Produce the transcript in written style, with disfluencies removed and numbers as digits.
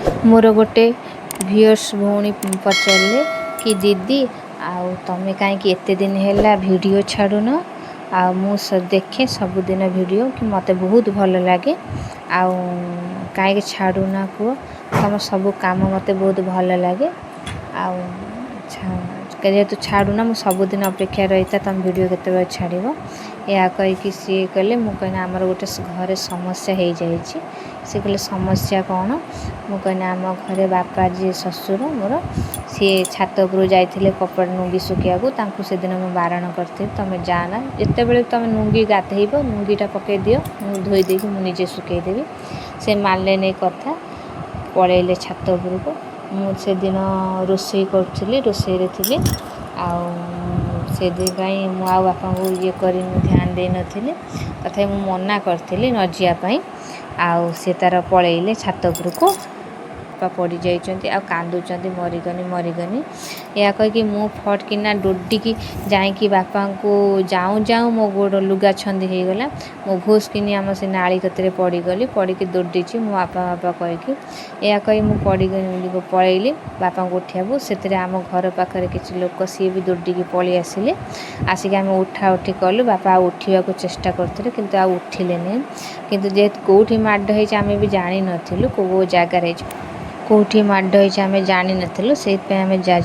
ମୋର ଗୋଟେ ଭିଉଅର୍ସ ଭଉଣୀ ପଚାରିଲେ କି, ଦିଦି, ଆଉ ତମେ କାହିଁକି ଏତେ ଦିନ ହେଲା ଭିଡ଼ିଓ ଛାଡ଼ୁନ? ଆଉ ମୁଁ ଦେଖେ ସବୁଦିନ ଭିଡ଼ିଓ କି ମୋତେ ବହୁତ ଭଲ ଲାଗେ। ଆଉ କାହିଁକି ଛାଡ଼ୁନ କୁହ? ତମ ସବୁ କାମ ମୋତେ ବହୁତ ଭଲ ଲାଗେ। ଆଉ ଯେହେତୁ ଛାଡ଼ୁନ, ମୁଁ ସବୁଦିନ ଅପେକ୍ଷା ରହିଥାଏ ତମ ଭିଡ଼ିଓ କେତେବେଳେ ଛାଡ଼ିବ। ଏହା କହିକି ସିଏ କହିଲେ, ମୁଁ କହିଲି, ଆମର ଗୋଟେ ଘରେ ସମସ୍ୟା ହେଇଯାଇଛି। ସେ କହିଲେ, ସମସ୍ୟା କ'ଣ? ମୁଁ କହିଲି, ଆମ ଘରେ ବାପା, ଯିଏ ଶ୍ୱଶୁର ମୋର, ସିଏ ଛାତ ଉପରକୁ ଯାଇଥିଲେ କପଡ଼ା ଲୁଙ୍ଗି ଶୁଖିବାକୁ। ତାଙ୍କୁ ସେଦିନ ମୁଁ ବାରଣ କରିଥିଲି, ତୁମେ ଯାଅନା, ଯେତେବେଳେ ତୁମେ ଲୁଙ୍ଗି ଗାଧେଇବ ଲୁଙ୍ଗିଟା ପକାଇ ଦିଅ, ମୁଁ ଧୋଇ ଦେଇକି ମୁଁ ନିଜେ ଶୁଖେଇଦେବି। ସେ ମାନିଲେନି କଥା, ପଳେଇଲେ ଛାତ ଉପରକୁ। ମୁଁ ସେଦିନ ରୋଷେଇ କରୁଥିଲି, ରୋଷେଇରେ ଥିଲି। ଆଉ ସେଥିପାଇଁ ମୁଁ ଆଉ ବାପାଙ୍କୁ ଇଏ କରି ଧ୍ୟାନ ଦେଇନଥିଲି। ତଥାପି ମୁଁ ମନା କରିଥିଲି ନ ଯିବା ପାଇଁ, ଆଉ ସେ ତାର ପଳେଇଲେ ଛାତ ଉପରକୁ। ବାପା ପଡ଼ିଯାଇଛନ୍ତି ଆଉ କାନ୍ଦୁଛନ୍ତି, ମରିଗନି, ମରିଗନି। ଏହା କହିକି ମୁଁ ଫଟ୍ କିନା ଦୌଡ଼ିକି ଯାଇକି ବାପାଙ୍କୁ ଯାଉଁ ଯାଉଁ ମୋ ଗୋଡ଼ ଲୁଗା ଛନ୍ଦି ହେଇଗଲା। ମୁଁ ଭୁସ୍ କିନି ଆମ ସେ ନାଳି କତିରେ ପଡ଼ିଗଲି। ପଡ଼ିକି ଦୌଡ଼ିଛି ମୁଁ ବାପା ବାପା କହିକି। ଏହା କହି ମୁଁ ପଡ଼ିଗଲି, ପଳେଇଲି ବାପାଙ୍କୁ ଉଠିବାକୁ। ସେଥିରେ ଆମ ଘର ପାଖରେ କିଛି ଲୋକ, ସିଏ ବି ଦୌଡ଼ିକି ପଳେଇ ଆସିଲେ। ଆସିକି ଆମେ ଉଠା ଉଠି କଲୁ। ବାପା ଆଉ ଉଠିବାକୁ ଚେଷ୍ଟା କରୁଥିଲେ, କିନ୍ତୁ ଆଉ ଉଠିଲେନି। କିନ୍ତୁ ଯେହେତୁ କେଉଁଠି ମାଡ଼ ହେଇଛି ଆମେ ବି ଜାଣିନଥିଲୁ, କେଉଁ ଜାଗାରେ ହେଇଛି, କେଉଁଠି ମାଡ଼ ହେଇଛି ଆମେ ଜାଣିନଥିଲୁ, ସେଇଥିପାଇଁ ଆମେ ଯାଜ